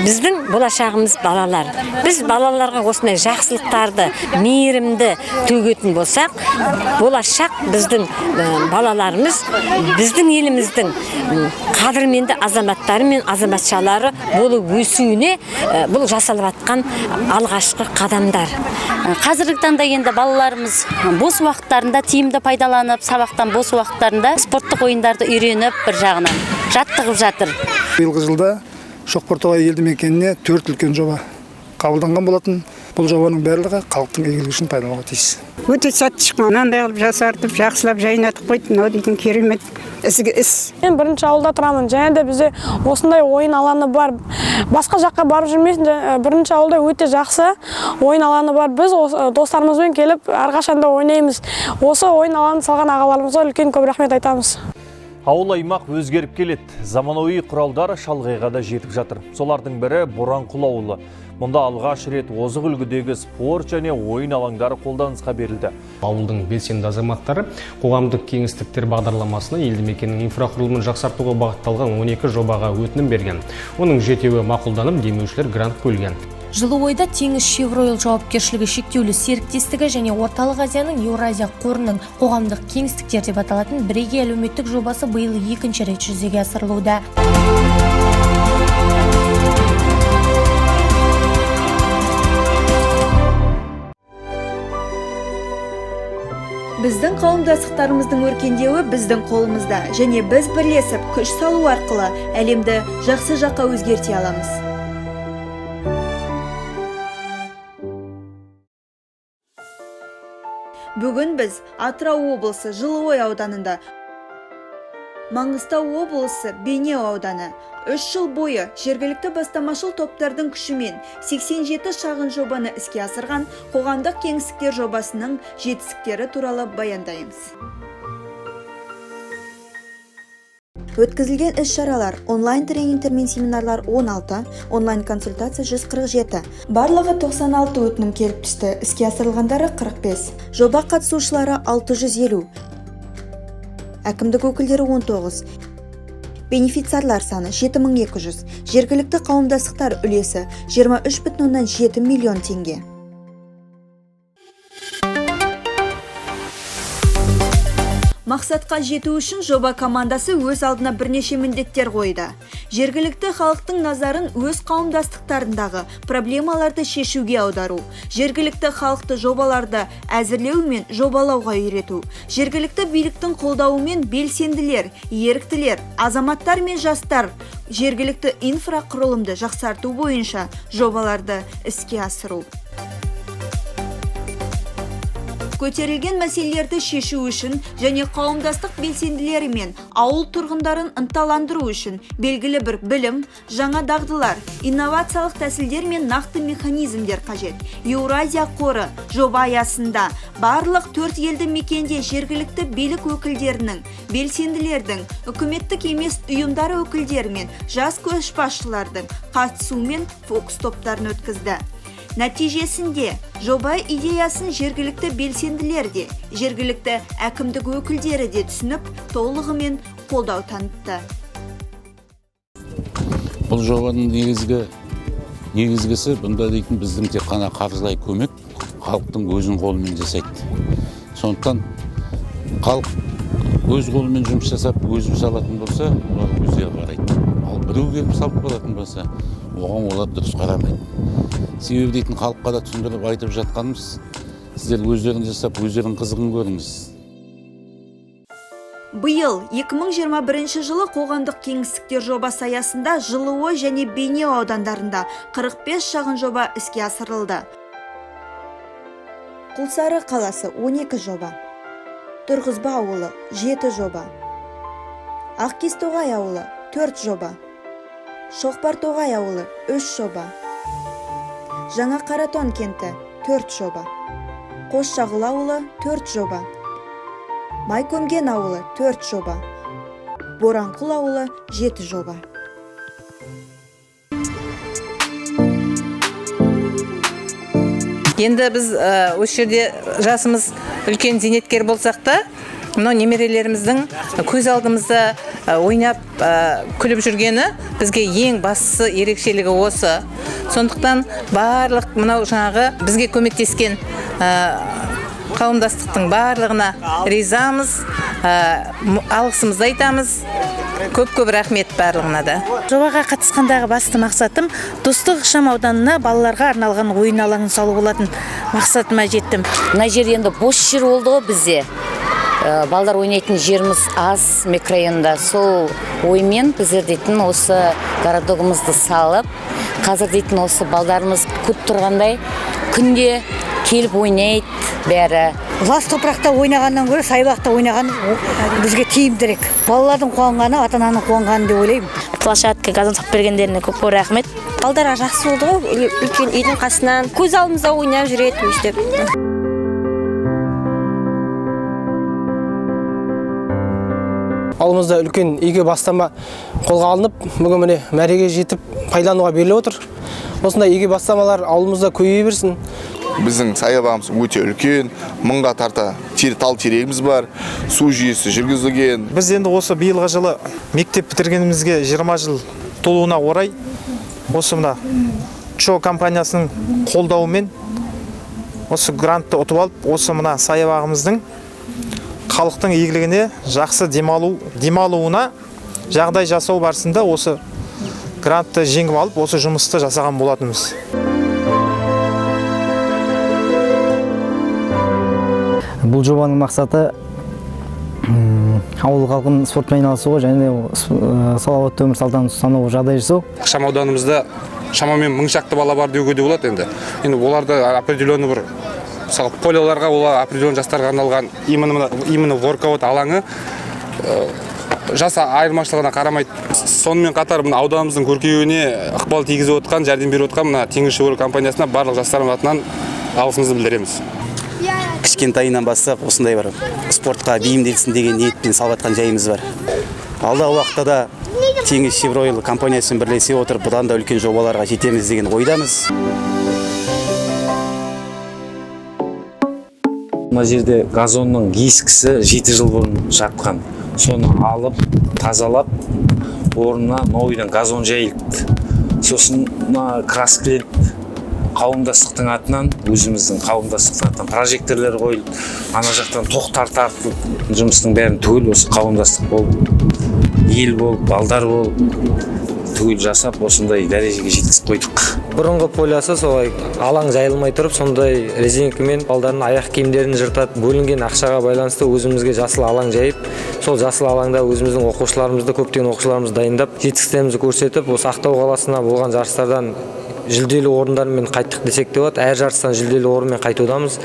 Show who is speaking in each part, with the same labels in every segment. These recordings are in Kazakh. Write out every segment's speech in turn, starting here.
Speaker 1: Біздің болашағымыз балалар. Біз балаларға осындай жақсылықтарды, мейірімді төгетін болсақ, болашақ біздің балаларымыз біздің еліміздің қадірменді азаматтары мен азаматшалары болып өсуіне бұл жасалып жатқан алғашқы қадамдар.
Speaker 2: Қазіргі таңда енді балаларымыз бос уақыттарында тиімді пайдаланып, сабақтан бос уақыттарында спорттық ойындарды үйреніп, бір жағынан жаттығып жатыр.
Speaker 3: Биылғы жылда Шоқпартоғай елді мекеніне 4 үлкен жоба қабылданған болатын. Бұл жобаның барлығы халықтың игілігі үшін пайдалануға тиіс.
Speaker 4: Өте сәтті шыққан. Мынандай қылып жасартып, жақсылап жайнатып қойды. Мынау дейтін керемет ізгі іс.
Speaker 5: Мен бірінші ауылда тұрамын, және де бізде осындай ойын алаңы бар. Басқа жаққа барып жүрмейсің, бірінші ауылда өте жақсы ойын алаңы бар. Біз достарымызбен келіп әрқашанда ойнаймыз. Осы ойын алаңын салған ағаларымызға үлкен көп рахмет айтамыз.
Speaker 6: Ауыл аймақ өзгеріп келеді. Заманауи құралдар шалғайға да жетіп жатыр. Солардың бірі Боранқұл ауылы. Мұнда алғаш рет озық үлгідегі спорт және ойын алаңдары қолданысқа берілді.
Speaker 7: Ауылдың белсенді азаматтары қоғамдық кеңістіктер бағдарламасына елді мекеннің инфрақұрылымын жақсартуға бағытталған 12 жобаға өтінім берген. Оның 7-еуі мақұлданып, демеушілер грант бөлген.
Speaker 8: Жылыойда Теңізшевройл жауапкершілігі шектеулі серіктестігі және Орталық Азияның Еуразия қорының қоғамдық кеңістіктер деп аталатын бірегей әлеуметтік жобасы биыл екінші рет жүзеге асырылуда.
Speaker 9: Біздің қауымдастықтарымыздың өркендеуі біздің қолымызда, және біз бірлесіп күш салу арқылы әлемді жақсы жаққа өзгерте аламыз. Бүгін біз Атырау облысы Жылыой ауданында, Маңғыстау облысы Бейнеу ауданы 3 жыл бойы жергілікті бастамашыл топтардың күшімен 87 шағын жобаны іске асырған қоғамдық кеңістіктер жобасының жетістіктері туралы баяндаймыз. Өткізілген іс-шаралар, онлайн тренингтер мен семинарлар 16, онлайн консультация 147. Барлығы 96 өтінім келіп түсті, іске асырылғандары 45. Жоба қатысушылары 650, әкімдік өкілдері 19, бенефициарлар саны 7200, жергілікті қауымдастықтар үлесі 23,7 миллион теңге. Мақсатқа жету үшін жоба командасы өз алдына бірнеше міндеттер қойды. Жергілікті халықтың назарын өз қауымдастықтарындағы проблемаларды шешуге аудару, жергілікті халықты жобаларды әзірлеу мен жобалауға үйрету, жергілікті биліктің қолдауымен белсенділер, еріктілер, азаматтар мен жастар жергілікті инфрақұрылымды жақсарту бойынша жобаларды іске асыру. Көтерілген мәселелерді шешу үшін және қауымдастық белсенділері мен ауыл тұрғындарын ынталандыру үшін белгілі бір білім, жаңа дағдылар, инновациялық тәсілдер мен нақты механизмдер қажет. Еуразия қоры жоба аясында барлық 4 елді мекенде жергілікті билік өкілдерінің, белсенділердің, үкіметтік емес ұйымдар өкілдері мен жас көшбасшылардың қатысуымен фокус топтарын өткізді. Нәтижесінде жоба идеясын жергілікті белсенділер де, жергілікті әкімдік өкілдері де түсініп, толығымен қолдау танытты.
Speaker 10: Бұл жобаның негізгісі бұнда дейтін біздің тек қана қаржылай көмек халықтың өзінің қолымен жасайды. Сондықтан халық өз қолымен жұмыс жасап, өзі салатын болса, олар өздері қарайды. Ал біреу келіп салып қалатын болса, оған олар дұрыс қарамайды. Себебі дейтін халыққа да түсіндіріп айтып жатқанымыз, сіздер өздеріңіз жасап, өздерің қызығын көріңіз.
Speaker 9: Биыл 2021 жылы қоғамдық кеңістіктер жобасы аясында Жылыой және Бейнеу аудандарында 45 шағын жоба іске асырылды. Құлсары қаласы 12 жоба, Тұрғызба ауылы 7 жоба, Ақкестоғай ауылы 4 жоба, Шоқпартоғай ауылы 3 жоба, Жаңа Қаратон кенті 4 жоба, Қосшағыл ауылы 4 жоба, Майкөмген ауылы 4 жоба, Боранқұл ауылы 7 жоба.
Speaker 11: Енді біз осы жерде жасымыз үлкен зейнеткер болсақ та, мынау немерелеріміздің көз алдымызда Ойнап, күліп жүргені бізге ең бастысы, ерекшелігі осы. Сондықтан барлық мынау жаңағы бізге көмектескен қауымдастықтың барлығына ризамыз, алғысымызды айтамыз. Көп-көп рахмет барлығына да.
Speaker 12: Жобаға қатысқандағы басты мақсатым Достық ықшам ауданына балаларға арналған ойын алаңын салу болатын. Мақсатыма жеттім.
Speaker 2: Мына жер енді бос жер болды ғой бізде. Балалар ойнайтын жеріміз аз микрорайонда. Сол оймен біздер дейтін осы городогымызды салып, қазір дейтін осы балдарымыз көп тұрғандай күнде келіп ойнайды бәрі.
Speaker 13: Лас топырақта ойнағаннан гөрі саябақта ойнаған бізге тиімдірек. Балалардың қуанғаны, ата-ананың қуанғаны деп ойлаймын.
Speaker 14: Площадка газон салып бергендеріне көп көп рахмет.
Speaker 15: Балдарға жақсы болды ғой, үлкен үйдің қасынан көз алдымызда ойнап жүреді өйстіп.
Speaker 16: Ауылымызда үлкен игі бастама қолға алынып, бүгін міне мәреге жетіп пайдалануға беріліп отыр. Осындай игі бастамалар ауылымызда көбейе берсін.
Speaker 17: Біздің саябағымыз өте үлкен, 1000-ға тарта тал терегіміз бар, су жүйесі жүргізілген.
Speaker 18: Біз енді осы биылғы жылы мектеп бітіргенімізге 20 жыл толуына орай осы мына ЧО компаниясының қолдауымен осы грантты ұтып алып, осы мына саябағымыздың халықтың игілігіне жақсы демалуына жағдай жасау барысында осы грантты жеңіп алып, осы жұмысты жасаған болатынбыз.
Speaker 19: Бұл жобаның мақсаты ауыл халқын спортпен айналысуға және салауатты өмір салтын ұстануға жағдай жасау.
Speaker 20: Ықшам ауданымызда шамамен 1000 шақты бала бар деуге де болады енді. Енді оларды определенный бір, мысалы, поляларға, олар определенный жастарға арналған именно воркаут алаңы жас айырмашылығына қарамайды. Сонымен қатар мына ауданымыздың көркеюіне ықпал тигізіп отқан, жәрдем беріп отқан мына Теңізшевройл компаниясына барлық жастардың атынан алғысымызды білдіреміз.
Speaker 21: Кішкентайынан бастап осындай бір спортқа бейімделсін деген ниетпен салып жатқан жайымыз бар. Алдағы уақытта да Теңізшевройл компаниясымен бірлесе отырып бұдан да үлкен жобаларға жетеміз деген ойдамыз.
Speaker 22: Мына жерде газонның ескісі 7 жыл бұрын жатқан. Соны алып, тазалап, орнына новыйдан газон жайылды. Сосын мына краскіленді. Қауымдастықтың атынан, өзіміздің қауымдастықтың атынан прожекторлер қойылды. Ана жақтан тоқтар тартылып, жұмыстың бәрін түгел осы қауымдастық болып, ел болып, балдар болып, түгел жасап, осындай дәрежеге жеткізіп қойдық.
Speaker 23: Бұрынғы полясы солай алаң жайылмай тұрып, сондай резинкамен балдардың аяқ киімдерін жыртады. Бөлінген ақшаға байланысты өзімізге жасыл алаң жайып, сол жасыл алаңда өзіміздің оқушыларымызды, көптеген оқушыларымызды дайындап, жетістіктерімізді көрсетіп, осы Ақтау қаласына болған жарыстардан жүлделі орындармен қайттық десек те болады. Әр жарыстан жүлделі орынмен қайтудамыз.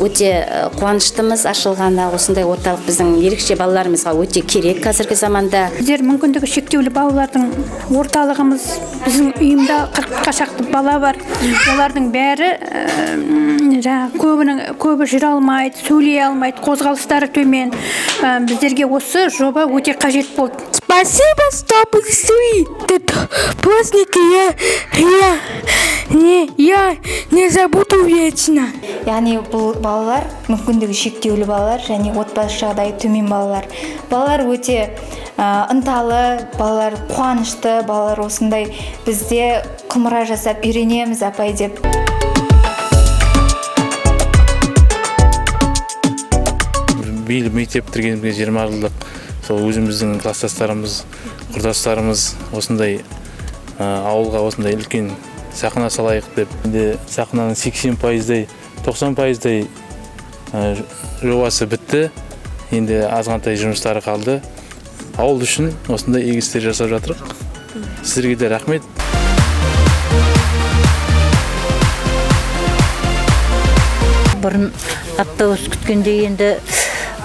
Speaker 2: Өте қуаныштымыз ашылғанына. Осындай орталық біздің ерекше балаларымызға өте керек қазіргі заманда.
Speaker 24: Біздер мүмкіндігі шектеулі балалардың орталығымыз, біздің ұйымда 40-қа шақты бала бар. Олардың бәрі жаңағы көбі жүре алмайды, сөйлей алмайды, қозғалыстары төмен. Біздерге осы жоба өте қажет болды.
Speaker 25: Спасибо, что пришли. Этот праздник я не забуду вечно.
Speaker 26: Яғни бұл балалар мүмкіндігі шектеулі балалар және отбасы жағдайы төмен балалар. Балалар өте ынталы, балалар қуанышты, балалар осындай бізде құмыра жасап үйренеміз апай деп.
Speaker 27: Биыл мектеп бітіргенімізге 20 жылдық, сол өзіміздің кластастарымыз, құрдастарымыз осындай ауылға осындай үлкен сахна салайық деп. Енді сахнаның 80%-дай, 90%-дай жобасы бітті. Енді азғантай жұмыстары қалды. Ауыл үшін осындай игі істер жасап жатырық. Сіздерге де рахмет.
Speaker 28: Бұрын автобус күткенде енді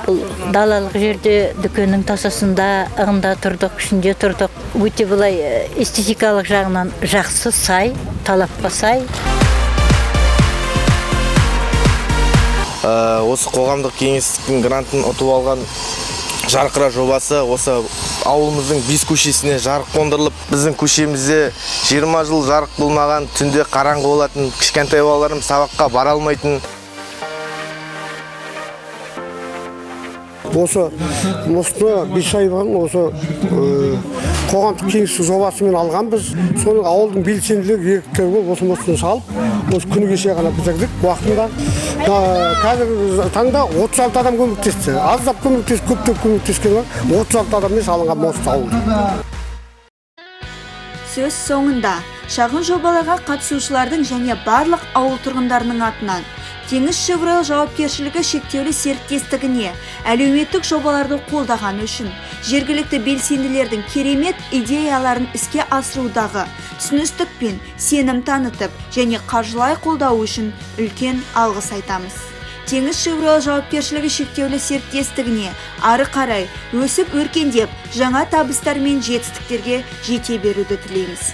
Speaker 28: бұл далалық жерде дүкеннің тасасында ығында тұрдық, ішінде тұрдық. Өте былай эстетикалық жағынан жақсы, сай, талапқа сай.
Speaker 29: Осы қоғамдық кеңестің грантын ұтып алған Жарқыра жобасы осы ауылымыздың 5 көшесіне жарық қондырылып, біздің көшемізде 20 жыл жарық болмаған, түнде қараңғы болатын, кішкентай балаларым сабаққа бара алмайтын.
Speaker 1: Осы мостты Бесаеваның осы қоғамдық кеңестің жобасымен алғанбыз. Соның ауылдың белсенділері, еріктілері болып осы мостыны салып, осы күні кеше ғана бітірдік уақытында. Қазіргі таңда 36 адам көмектесті. Аздап көмектесіп, көптеп көмектескен бар. 36 адаммен салынған мост ауылда.
Speaker 3: Сөз соңында шағын жобаларға қатысушылардың және барлық ауыл тұрғындарының атынан Теңізшевройл жауапкершілігі шектеулі серіктестігіне әлеуметтік жобаларды қолдағаны үшін, жергілікті белсенділердің керемет идеяларын іске асырудағы түсіністік пен сенім танытып және қаржылай қолдау үшін үлкен алғыс айтамыз. Теңізшевройл жауапкершілігі шектеулі серіктестігіне ары қарай өсіп өркендеп, жаңа табыстар мен жетістіктерге жете беруді тілейміз.